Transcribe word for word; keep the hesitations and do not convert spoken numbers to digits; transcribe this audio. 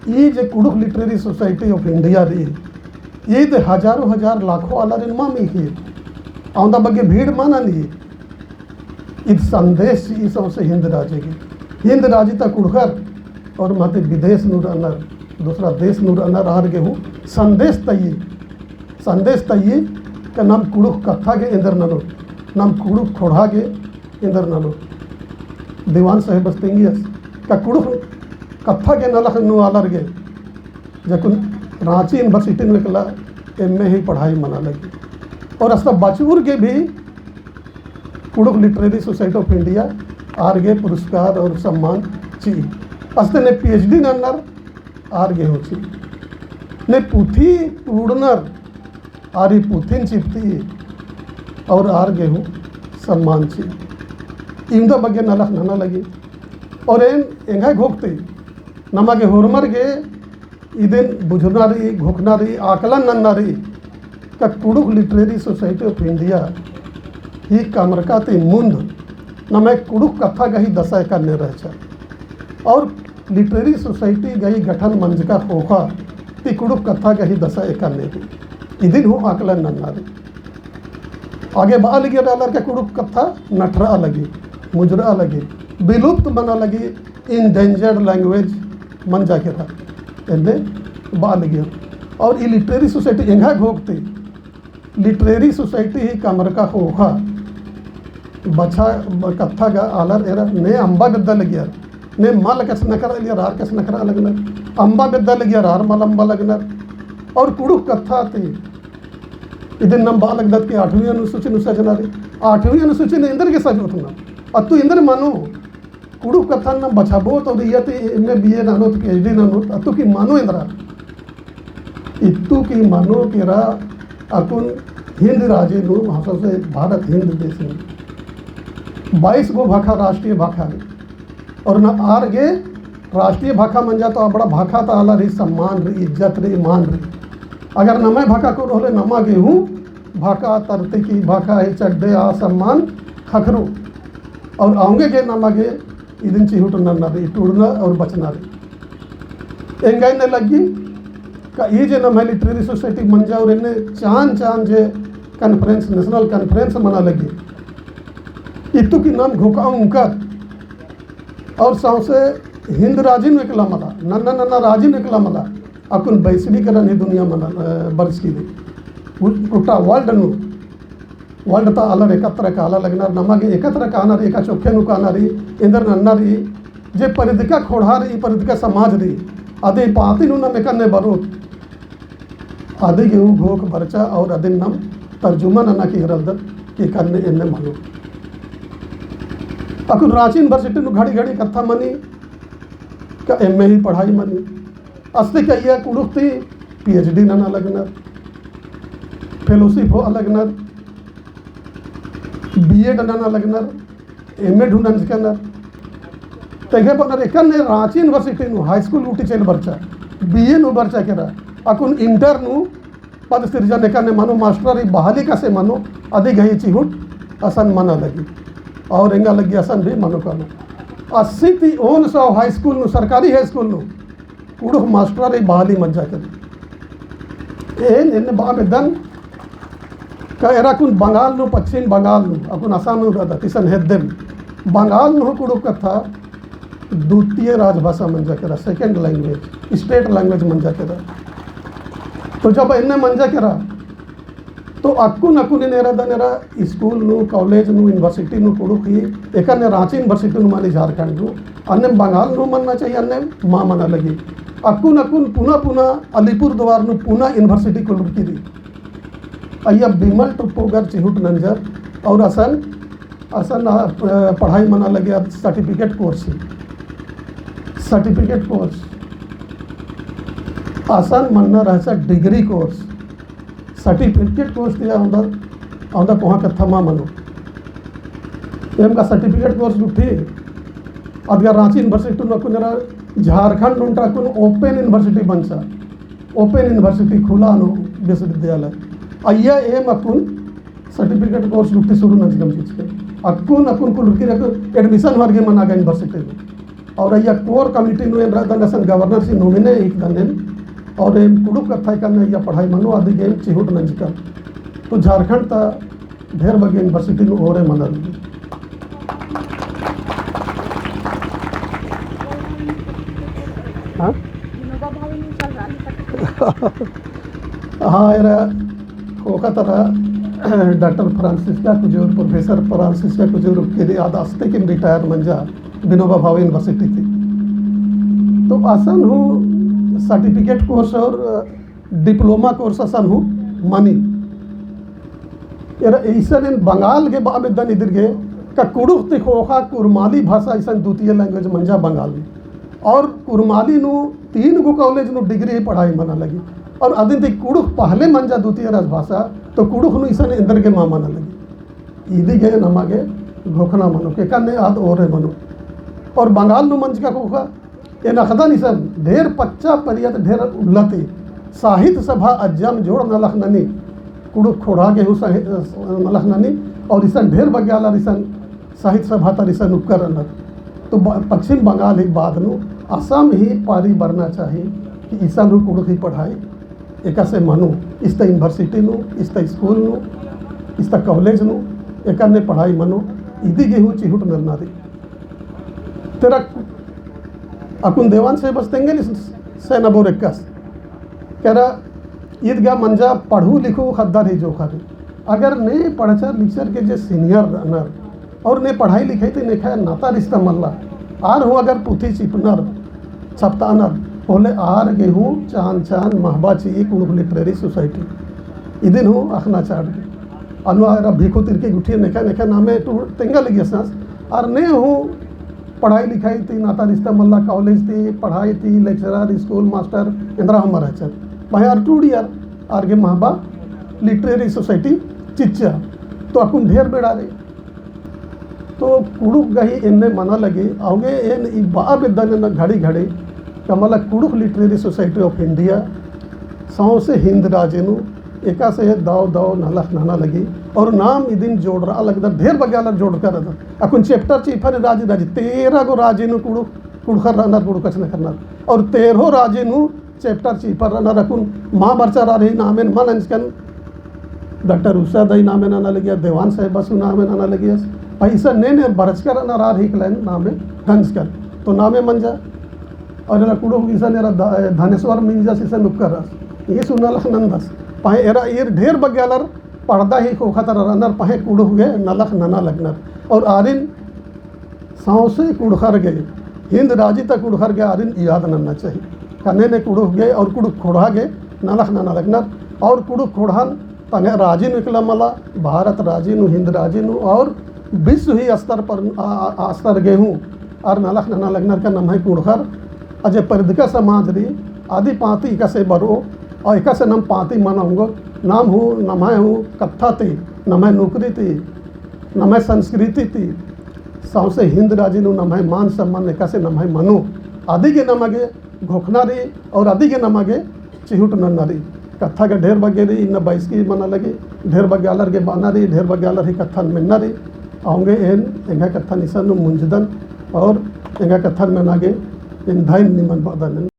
ई जे कुँड़ुख़ Literary Society of India रई, ईद हजारों हजार लाखों आलारिन मा मिख़िर, औंदा बग्गे भीड़ मा ननर। ईद संदेश चिई सौंसे हिन्द राजी गे। हिन्द राजी ता कुँड़ुख़र और महते विदेश नू रअनर, दूसरा देश नू रअनर आर गे हूँ संदेश तइई, संदेश तइई का नम कुँड़ुख़ कत्था गे एन्देर ननोत, नम कुँड़ुख़ ख़ोंड़हा गे एन्देर ननोत। दीवान साहेबस तिंगियस का कुँड़ुख़ कत्था गे नलख नू आलर गे, जकुन राँची University नू एकला M A ही पढ़ाई मना लगी। और अस्ता बचउर गे भी Kurukh Literary Society of India आर गे पुरस्कार और सम्मान चिई। अस्ते ने PhD नन्नर आर गे हूँ चिई। ने पुथी टूड़नर आर ई पुथिन चिपती और आर गे हूँ सम्मान चिई। इवंदा बग्गे नलख नना लगी। और एन एंग्है घोख ती नमा गे होरमर गे इदिन बुझना रई, घोखना रई, आकलन नन्ना रई का कुँड़ुख़ Literary Society of India ही कमरका ती मुन्द नम्है कुँड़ुख़ कत्था गही दसा एकाने रहचा। और Literary Society गही गठन मंजका ख़ोख़ा ती कुँड़ुख़ कत्था गही दसा एकाने रई। इदिन हूँ आकलन नन्ना रई। आगे बआ लगियर आलर का कुँड़ुख़ कत्था नठरआ लगी, मुंजरआ लगी, विलुप्त मना लगी, endangered language मंजा केरा एन्ने बआ लगियर। और ई Literary Society एंग्है घोख ती Literary Society ही कमरका ख़ोख़ा बछा ब-, कत्था गा आलर एरा ने अम्बा बेद्दा लगियर, ने मल कछनखरआ लगियर आर कछनखरआ लगनर, अम्बा बेद्दा लगियर आर मल अम्बा लगनर। और कुँड़ुख़ कत्था ती इदिन नम बआ लगदत कि आठवीं अनुसूची नू सजना रई। आठवीं अनुसूची नू एन्देर गे सजोत ना? अत्तु एन्देर मनो? कुँड़ुख़ कत्थन नम बछाबओत और इय्या ती M A B A ननोत, PhD ननोत, अत्तु की मनो एन्दरा? इत्तु की मनो केरा अक्कुन हिन्द राजी नू, मतलब से भारत हिन्द देश नू बाईस गो भाखा राष्ट्रीय भाखा रई। और ना आर गे राष्ट्रीय भाखा मंजा तो अबड़ा भाखा ता आलर ही सम्मान रई, इज्जत रई, मान रई। अगर नम्है भाखा कुन होले नमा गे हूँ भाखा तरती की भाखा ही चड्डे आ सम्मान ख़क्खरो। और औंगे गे नमा गे इदिन चिहुट नन्ना रई, टूड़ना और बचना रई। एंगा एन्ने लग्गी का ई जे नम्है Literary Society मंजा और एन्ने चान चान जे conference, national conference मना लग्गी। इत्तु की नम घोखआ उंकत और सौंसे हिन्द राजी नू एकला मला, नन्ना नन्ना राजी नू एकला मला, अक्कुन वैश्वीकरण ही दुनिया मना, अ, बरचकी रई। गु-, गुट्टा world नू, world ता आलर एकत्र काला लगनर, नमा गे एकत्र काना रई, एका चोखे नू काना रई, एन्देर नन्ना रई, जे परिदिका ख़ोंड़हा रई, परिदिका समाज रई, अदी पाती नू नम एकन्ने बरओत। अदी गे हूँ घोख बरचा और अदिन नम तर्जुमा नना केरलदत कि एकाने एन्ने मनो। अक्कुन राँची University नू घड़ी घड़ी कत्था मनी का M A ही पढ़ाई मनी। अस्ते का इय्या कुँड़ुख़ ती PhD नना लगनर, fellowship होआ लगनर, B Ed नना लगनर, M Ed हूँ नंजकनर। तेंगे बअनर एकाने राँची University नू high school गूटी चइल बरचा, B A नू बरचा केरा, अक्कुन inter नू पद सिरजन एकाने मनो, मास्टर ही बहाली कासे मनो, अदी गही चिहुट असन मना लगी। और एंगा लग्गी असन भी मनो कालो। अस्सी ती ओन सौ high school नू, सरकारी high school नू, कुँड़ुख़ मास्टर ही बहाली मंजा केरा। एन, एन बआ बेद्दन का एरा अक्कुन बंगाल नू, पश्चिम बंगाल नू, अक्कुन असम नू रअदत, इसन हेद्देम। बंगाल नू कुँड़ुख़ कत्था द्वितीय राजभाषा मंजा केरा, second language, state language मंजा केरा। तो जब एन्ने मंजा केरा, तो अक्कुन अक्कुन एन एरादन एरा school नू, college नू, university नू कुँड़ुख़ ही, एकाने राँची University नू मनी झारखंड नू, अन्नेम बंगाल नू मन्ना चाहिए, अन्नेम मा मना लगी। अक्कुन अक्कुन पुना पुना अलीपुरद्वार नू पुना university कुल्लुरकी रई। अइय्या बिमल टुप्पो गर चिहुट नंजर और असन, असन, अ, पढ़ाई मना लगी अद certificate course ही। Certificate course। असन मन्ना रहचा degree course। Certificate course ती औंदा, औंदा कोहाँ कत्था मा मनो। एम का certificate course गुट्ठी, अदगा राँची University नू अक्कुन एरा झारखंड नू ओन्टा अक्कुन open university बंचा। Open university, खुला नू विश्वविद्यालय। अइय्या एम अक्कुन certificate course गुट्ठी शुरू नंजकम चिच्चकम। अक्कुन, अक्कुन कुल्लुरकी रअदन admission होरगे मना गा university नू। और अइय्या core committee नू एन रअदन असन governor सी nominee हिकदन एन, और एम कुँड़ुख़ कत्था हिकन अइय्या पढ़ाई मनो अदिगे एम चिहुट नंजकन। तो झारखंड ता ढेर बग्गे university नू ओरे मनर। हाँ? हाँ, एरा ख़ोख़ा तरा doctor Francisca Kujur, professor Francisca Kujur के दे आद अस्ते किम retire मंजा विनोबा भावे university ती। तो असन हूँ certificate course और diploma course असन हूँ मनी। एरा इसन एन बंगाल गे बआ बेद्दन इदिर गे, का कुँड़ुख़ ती ख़ोख़ा कुरमाली भाषा इसन द्वितीय language मंजा बंगाल में। और कुरमाली नू तीन गो college नू degree ही पढ़ाई मना लगी। और अदिन ती कुँड़ुख़ पहले मंजा द्वितीय राजभाषा, तो कुँड़ुख़ नू इसन एन्देर गे मा मना लगी। इदिगे नमा गे घोखना मनो, के कन्ने आद ओरे मनो। और बंगाल नू मंजका ख़ोख़ा, एन अख़दन इसन ढेर पच्चा परियत ढेर उल्ला ती साहित्य सभा अज्जम जोड़ नलख ननी, कुँड़ुख़ ख़ोंड़हा गे हूँ साहि-, नलख ननी, और इसन ढेर बग्गे आलर इसन साहित्य सभा तर इसन उक्कर रअनर। तो ब-, पश्चिम बंगाल ही बाद नू असम ही पारी बरना चाही कि इसन हूँ कुँड़ुख़ ही पढ़ाई एकासे मनो, इस्ता university नू, इस्ता school नू, इस्ता college नू, एकन्ने पढ़ाई मनो, इदिगे हूँ चिहुट नन्ना रई। तेरा अक्कुन देवान से बस तेंगे लिस से नबोर एकासे। केरा ईद गा मंजा पढ़ू लिखू ख़द्दर ही जोख़र। अगर ने पढ़चर लिखचर के जे senior रअनर, और ने पढ़ाई लिखाई ती नेखा नाता रिश्ता मल्ला, आर हूँ अगर पुथी चिपनर, छपतानर, होले आर गे हूँ चान चान महबा चिई कुँड़ुख़ literary society। इदिन हूँ अख़ना चाड़ गे। अनु आर भिखो तिरकी गुट्ठी नेखा नेखा नामे टू तेंगा लगियस नस, आर ने हूँ पढ़ाई लिखाई ती नाता रिश्ता मल्ला, college ती पढ़ाई ती lecturer, school master, एन्दरा हूँ मल रहचर। पहें आर टूड़ियर, आर गे महबा literary society चिच्चा। तो अक्कुन ढेर बेड़ा रई। तो कुँड़ुख़ गही एन्ने मना लगी, औंगे एन ई बआ बेद्दन एन घड़ी घड़ी, का मला कुँड़ुख़ Literary Society of India, सौंसे हिन्द राजी नू, एकासे दव दव नलख नना लगी, और नाम इदिन जोड़रआ लगदर, ढेर बग्गे आलर जोड़रकर रअदर। अक्कुन chapter चिअफर राजी राजी, तेरह गो राजी नू कुँड़ुख़, कुँड़ुख़र रअनर, कुँड़ुख़ कछनखर रअनर, और तेरहो राजी नू chapter चिअफर रअनर। अक्कुन मा बरचर आर ही नामेन मल नंजकन, डॉक्टर उषा दई नामे नना लगिया, देवान साहेब बसु नामे नना लगियस, पहें इसन ने ने बरचकर रअनर आर ही कलाइन नामे नंजकन, तो नामे मंजा। और एरा कुँड़ुख़ इसन एरा ध-, धनेश्वर मिंजस इसन उक्कर रअस, ईस हूँ नलख नन्दस, पहें एरा ईर ढेर बग्गे आलर पड़दा ही ख़ोख़ा तरा रअनर, पहें कुँड़ुख़ गे नलख नना लगनर। और आरिन सौंसे कुँड़ुख़र गे, हिन्द राजी ता कुँड़ुख़र गे आरिन इयाद नन्ना चाही। कन्ने ने कुँड़ुख़ गे और कुँड़ुख़ ख़ोंड़हा गे नलख नना लगनर। और कुँड़ुख़ ख़ोंड़हन तंग्है राजी नू एकला मला, भारत राजी नू, हिन्द राजी नू और विश्व ही स्तर पर, आ, आ, स्तर गे हूँ आर नलख नना लगनर का नम्है कुँड़ुख़र अजे परिदका समाज रई, अदी पाती एकासे बरओ, और एकासे नाम पाती मना ओंगो, नाम हूँ, नम्है हूँ कत्था ती, नम्है नोकरी ती, नम्है संस्कृति ती, सौंसे हिन्द राजी नू नम्है मान सम्मान एकासे नम्है मनो, अदिगे नमा गे घोखना रई और अदिगे नमा गे चिहुट नन्ना रई। कत्था गे ढेर बग्गे रई, इन्ना बइसकी मना लगी, ढेर बग्गे आलर गे बअना रई, ढेर बग्गे आलर ही कत्थन मेन्ना रई। औंगे एन एंग्है कत्थन इसन नू मुंजदन और एंग्है कत्थन मेना गे एन धइन निमन बअदन।